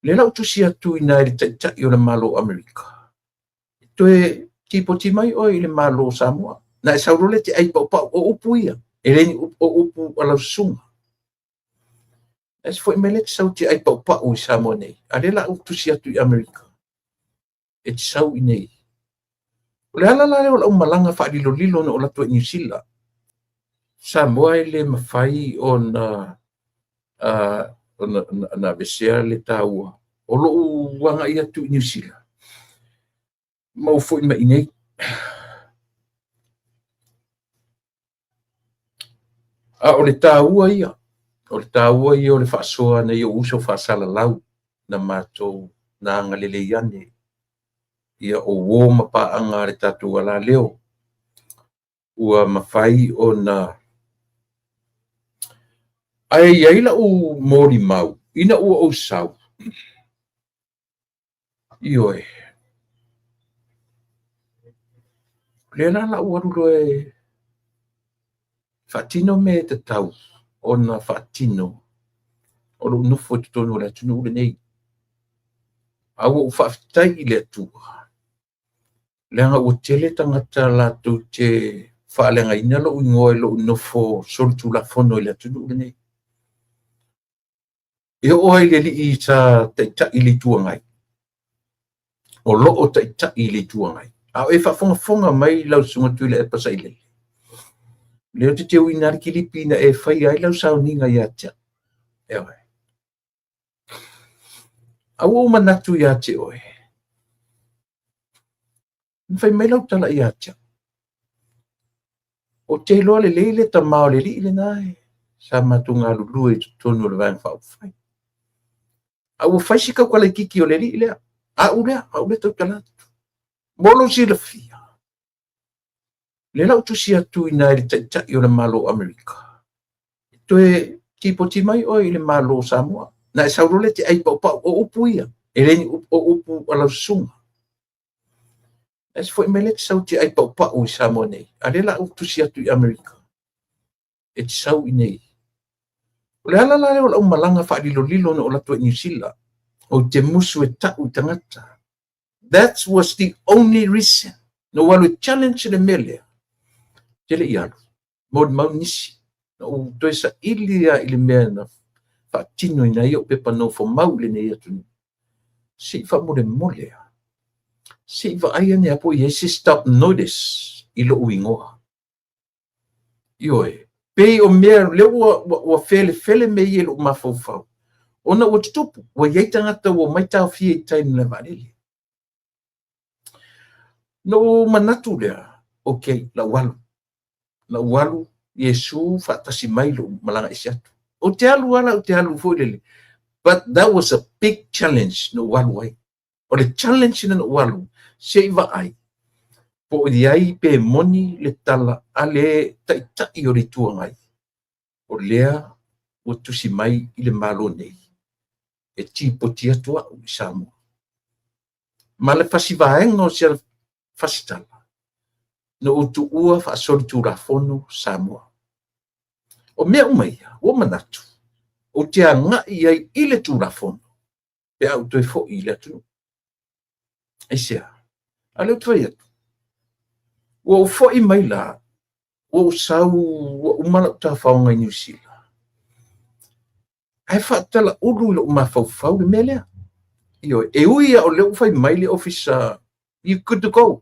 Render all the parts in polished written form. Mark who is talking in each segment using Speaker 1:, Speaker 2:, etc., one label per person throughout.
Speaker 1: Lea la ou tusi atu i ina i le Taitai o le Malo o Amerika, e toe tipoti mai oe i le Malo o Samoa. Na e sau loa lea e te ai paupau, o upu ia, e le ni upu, o upu a lau susuga. Na e foi mai lea e te sau e te ai paupau i Samoa nei, a lea la ou tusi atu i Amerika, e te sau i nei. O le ala la lea o lau malaga faalilolilo na ou alu atu ai i Niu Sila. Samoa e le mafai ona ona aveesea le taua o lou agai atu i Niu Sila ma ou foi mai i nei. A o le taua ia, o le taua ia o le faasoa a nai ou uso faasalalau na matou na agalelei ane ia o uo ma paaga a le tatou alaleo ua mafai ona. Ae i ai lau molimau ina ua ou sau, ioe, o lea la ua alu loa e faatino mea e tatau ona faatino o lou nofo i totonu o le atunuu lenei. A ua ou faafetai i le Atua, leaga ua tele tagata latou te faaleagaina lou igoa i lou nofo solitulafono i le atunuu lenei. E oo lava i le alii sa taitai i le Itu Agai, o lo o taitai i le Itu Agai, a o e faafogafoga mai lau Susuga Tuilaepa Sailele, lea ou te teuina lava le kilipi na e faia ai lau sauniga ia te au. Ioe. A ua ou manatu ia te oe, na fai mai lau tala ia te au, ou te iloa lelei le tama o le alii lena e sa matou galulue i totonu o le Vaega Faaupufai. A ua fai si tautalaititi o le alii lea, au lea, au lea tautala atu. Mo lou silafia, lea la ou tusi atu i ina i le Taitai o le Malo o Amerika, e toe tipoti mai oe i le Malo o Samoa. Na e sau loa lea e te ai paupau, o upu ia, e le ni upu, o upu a lau susuga. Na e foi mai lea e te sau e te ai paupau i Samoa nei, a lea la ou tusi atu i Amerika, e te sau i nei. O le ala la lea o lau malaga faalilolilo na ou alu atu ai i Niu Sila, ou te musu e tau i tagata. That was the only reason. Na ou alu e challenge le mea lea. Te le i alu. Molimau nisi. Na ou toe saili lava i le mea na faatinoina ai ou pepa nofomau i lenei atunuu. Se i faamolemole lava. Se i vaai ane lava po o i ai se stop notice i lou igoa. Ioe, pei o mea lea ua felefele mea ia i lou mafaufau, ona ua tutupu, ua i ai tagata ua omai taofia i tai i le malae vaalele. Na ou manatu lea, okay, lau alu, lau alu, Iesu faatasi mai lou malaga ese atu. Ou te alu lava la, ou te alu foi lele. But that was a big challenge na ou alu ai. O le challenge na ou alu, se i vaai, po o i ai pe moni le tala a le Taitai o le Itu Agai, o lea ua tusi mai i le Malo nei, e tipoti atu au i Samoa. Ma le fasi vaega o si ana fasitala, na ou tuua faasolitulafono Samoa. O mea uma ia, ua manatu, ou te agai ai i le Tulafono, pe a ou toe foi i le atunuu. Aisea? A lea ou te fai atu, ua ou foi mai la, ua ou sau, ua uma lau tafaoga i Niu Sila. Ae faatalaulu i lou mafaufau le mea lea. Ioe, e ui lava o lea ua fai mai le ofisa, you good to go.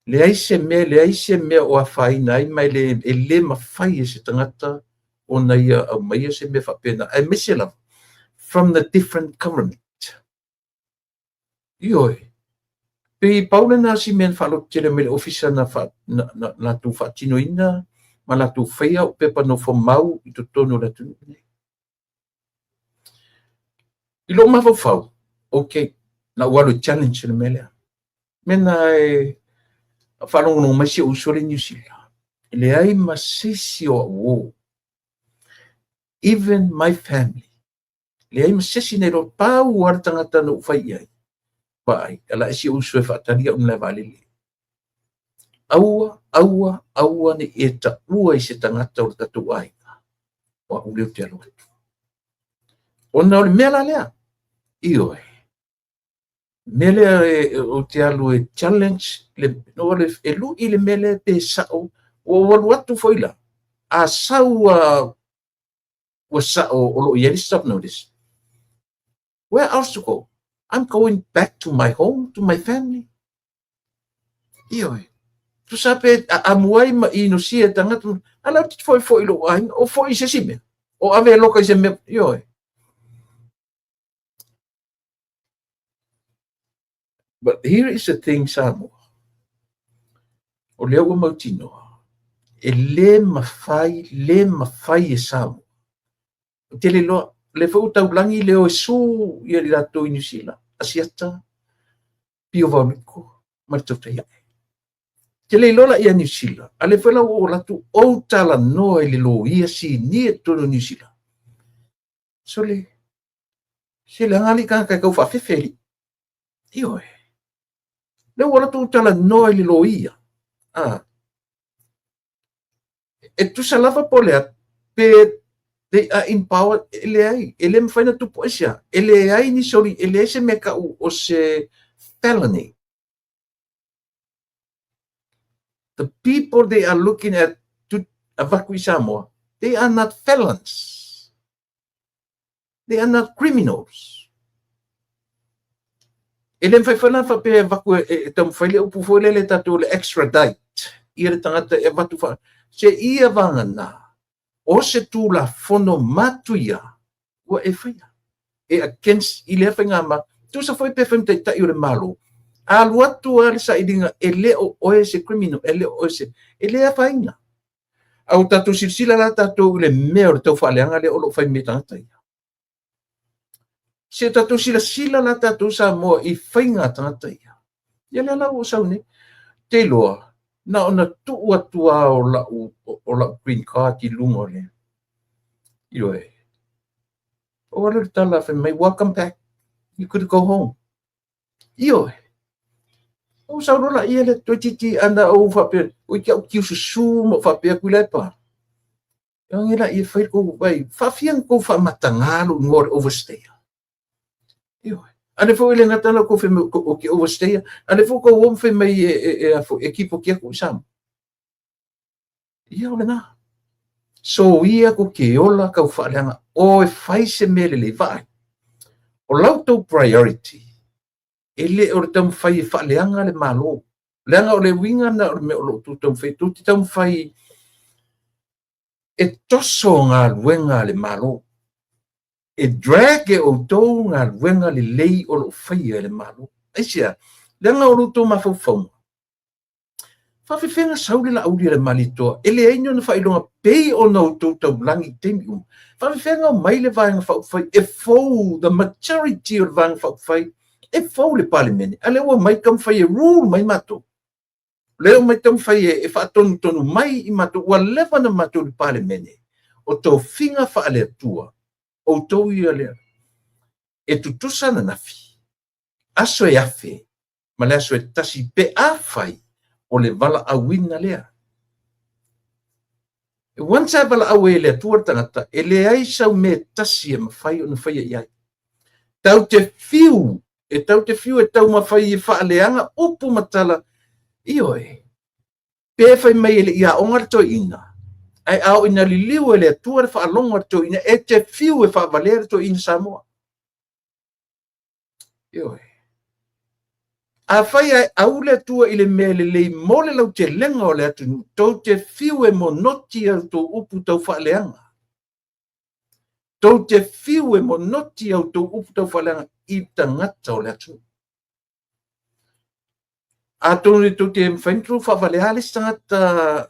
Speaker 1: Leai se mea, leai se mea o afaina ai, ma e le, e le mafai e se tagata ona ia aumaia se mea faapena, aemaise lava from the different government. Ioe, pei pau lena o si mea na faalototele mai le ofisa na, fa, na, na latou faatinoina ma latou faia o pepa nofomau i totonu o le atunuu nei. I lou mafaufau, okay, na ou alu e challenge le mea lea. Mea na e faalogologo mai si ou uso le Niu Sila, e leai ma se isi o au uo, even my family, leai ma se isi na iloa, pau lava le tagata na ou fai i ai, vaai, ala e si ou uso e faatali au i le malae vaalele. Aua, aua, aua ne i e taua i se tagata o le tatou aiga, o au lea ou te alu atu. Ona o le mea la lea, Ioe. Mea lea ou te alu e challenge le, no, le, e lui le mea lea pe sa'o, ua ou alu atu foi la, a sau ua sa'o o lo o i ai le stop notice. Where else to go? I'm going back to my home, to my family. Ioe. Tusa pe amuai ma inosia e tagata, ala ou te foi foi i lou aiga, o foi i se isi mea, o ave e loka i se mea, ioe. But here is the thing, Samoa. O lea ua mautinoa, e le mafai, le mafai e Samoa. Ou te le iloa, o lea foi ua taulagi le o e su ia i latou i Niu Sila, Asiata, Pio Vaoliko ma le tautai ae. Te le iloa la ia Niu Sila, a lea foi la ua ou alu atu ou talanoa i le loia sinia i totonu o Niu Sila. Sole, se leaga alii tagata e tau faafefe alii. Ioe. Lea ua alu atu ou talanoa i le loia. Ah. E tusa lava po o le a, pe they are in power, e leai, e le mafai ona tupu aisea. E leai ni soli, e leai se mea tau o se felony. The people they are looking at to avatu i Samoa, they are not felons. They are not criminals. E le mafai foi la faapea e avatu e taumafai le upu foi lele tatou le extradite ia le tagata e avatu fa se ia vagana o se tulafono matuia ua e faia e against i lea faigamalo. Tusa foi pe fai ma taitai o le Malo, a alu atu lava le sailiga e le o oe se criminal, e le o oe se, e le afaina. A ua tatou silasila la tatou i le mea o le taufaaleaga lea o lo o fai mai e tagata ia. Se tatou silasila la tatou Samoa i faiga a tagata ia. Ia lea la ua ou sau nei. Te iloa, na ona tuu atu lava o lau, o lau green card i luga o le, ioe. Ou alu le tala fai mai, welcome back, you could go home. Ioe. Ou sau loa laia lea toeitiiti ana ou faapea, oi te au tiususu ma ou faapea atu i lae pa. Eoge laia fai le kou vai, faafia na kou faamatagā lou igoa o le overstayer. Ioe. A lea foi e le gata la kou fai mai ou te overstayer, a lea foi kou o ma fai mai e, a foi, e tipoti atu i Samoa. Ia o lena. Soia ko ke ola kau faaleaga o e fai se mea lelei. Vaai, o la outou priority, e le o le taumafai e faaleaga le Malo. Leaga o le uiga lena o le mea o lo o outou taumafai, tou te taumafai e toso galuega a le Malo. E drag e outou galuega lelei o lo o faia e le Malo. Aisea? Leaga o lo outou mafaufauga, Faafefea na sau le laauli a le Malietoa e leai ni ona faailoga pei ona outou taulagi i taimi uma? Faafefea na omai le Vaega Faaupufai e fou, the majority o le Vaega Faaupufai e fou le Palemene, a lea ua omai taumafai e rule mai matou. Lea ua omai taumafai e faatonutonu mai i matou, ua leva ona matou i le Palemene, o tofiga faale-Atua, outou ia lea. E tutusa ananafi, aso e 1000 ma le aso e tasi pe afai o le valaauina lea. Once a valaau e le Atua le tagata, e leai sau mea e tasi e mafai ona faia i ai. Tau te fiu, e tau te fiu e taumafai e faaleaga upu ma tala, ioe, pe fai mai e le i aoga le toeaina, ae a oo ina liliu e le Atua le faalogo a le toeaina, e te fiu e faavalea le toeaina Samoa. Ioe. Afai ae au le Atua i le mea lelei mo le lautelega o le atunuu, tou te fiu e monoti a outou upu taufaaleaga. Tou te fiu e monoti a outou upu taufaaleaga i tagata o le atunuu. Atonu e tou te mafai ona tou faavalea le isi tagata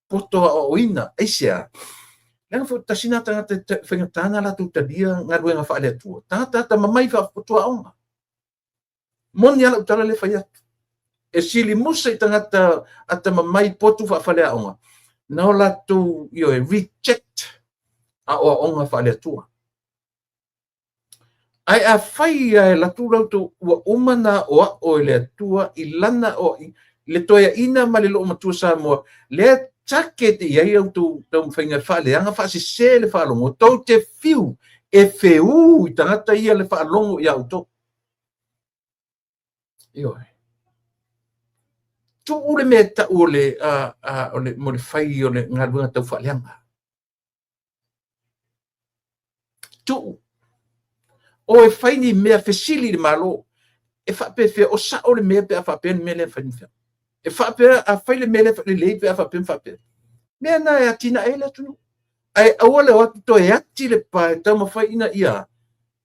Speaker 1: poto aoaoina. Aisea? Leaga foi tasi nā tagata e faigata na latou talia galuega faale-Atua. Tagata atamamai faapoto aoga. Moni lava lau tala lea e fai atu. E sili musa i tagata atamamai potu faafaleaoga na o latou, ioe, reject aoaoga faale-Atua. Ae afai e alu atu la outou ua uma ona aoao e le Atua i lana aoaiga, le toeaina ma le loomatua Samoa, lea target i ai a outou taumafaiga e faaleaga, faasese le faalogo, tou te fiu E feū i tagata ia le faalogo iā outou. Ioe. Tuu le mea e tau o le, o le, mo le fai o le galuega tau faaleaga. Tuu. O e fai ni mea fesili i le Malo, e faapefea, o sao le mea pe a faapea le mea lea e fai ma fea. E faapea, a fai le mea lea lelei pe a faapea ma faapea. Mea na e atinae ai le atunuu. Ae aua le o atu toe ati le pa e taumafai ina ia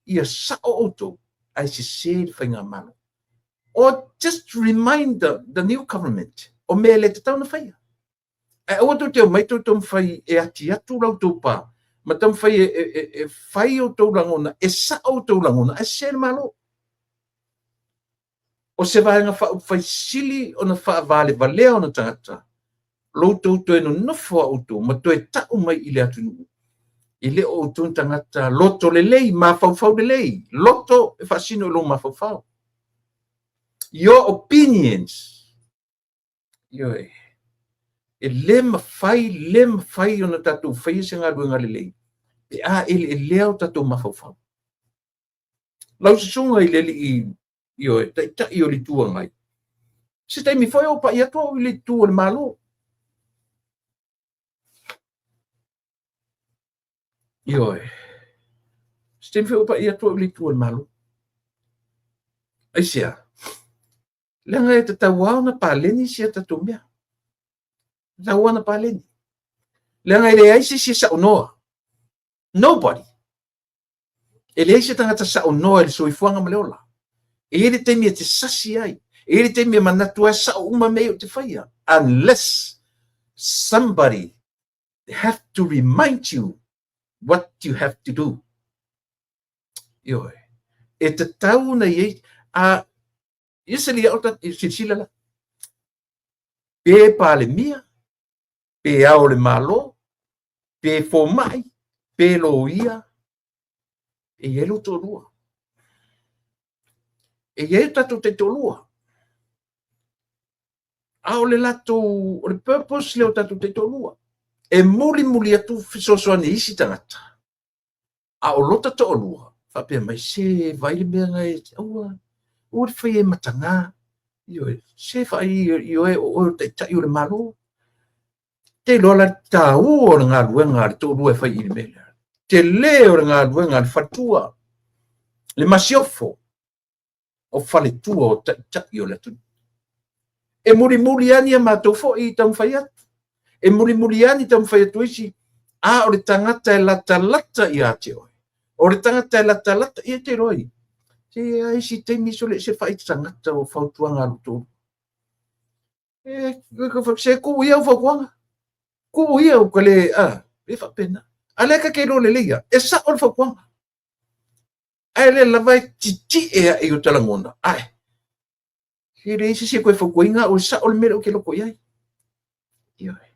Speaker 1: ia sao outou ae sese le faigamalo. Or just remind the new government o mea e le tatau ona faia. Ae aua tou te omai tou taumafai e ati atu la outou pa ma taumafai e fai outou lagona, e sao outou lagona ae sese le Malo. O se Vaega Faaupufai sili ona faavalevalea ona tagata, lo outou toe nonofo a outou ma toe ta'u mai i le atunuu, e le o outou ni tagata loto lelei, mafaufau lelei, loto e faasino i lou mafaufau. Your opinions, ioe, e le mafai, le mafai ona tatou faia se galuega lelei pe a eleelea o tatou mafaufau. Lau susuga i le alii, ioe, taitai o le Itu Agai, se taimi foi o pai atu au i le itu o le Malo. Ioe, se taimi foi o pai atu au i le itu o le Malo. Aisea? Leaga e tatau lava ona paleni si a tatou mea. Tatau lava ona paleni. Leaga e leai se isi e saunoa. Nobody. E leai se tagata saunoa i le soifuaga ma le ola. E i ai le taimi e te sasi ai. E i ai le taimi e manatu ai sao uma mea ia ou te faia. Unless somebody have to remind you what you have to do. Ioe. E tatau ona i ai, a, ia se lia o ta, silasila la. Pe Palemia, pe Ao o le Malo, pe fomai, pe loia, e i ai lou toalua. E i ai o tatou taitoalua. A o le latou, o le purpose lea o tatou taitoalua, e mulimuli atu fesoasoani i isi tagata. A o lota toalua, faapea mai, se vaai le mea na e, aua, aua le faia e mataga. Ioe, se vaai ioe, o oe o le taitai o le Malo. Te iloa la le taua o le galuega a le toalua e fai i le mea lea. Tele o le galuega a le faletua, le masiofo o faletua o taitai o le atunuu. E mulimuli lava ni a matou foi taumafai atu. E mulimuli lava ni taumafai atu isi, a o le tagata e latalata ia te oe. O le tagata e latalata, ia te iloa i. Se a isi taimi sole se fai tagata o fautuaga a lo toalua. E, se tuu ia au fautuaga. Tuu ia au ka le, a, e faapena. A lea ka te iloa lelei ia, e sao le fautuaga. Ae lea lava e titie ae i o ta lagona, ae, e leai se isi e toe fautuaina au e sao le mea lea ou te loto i ai. Ioe.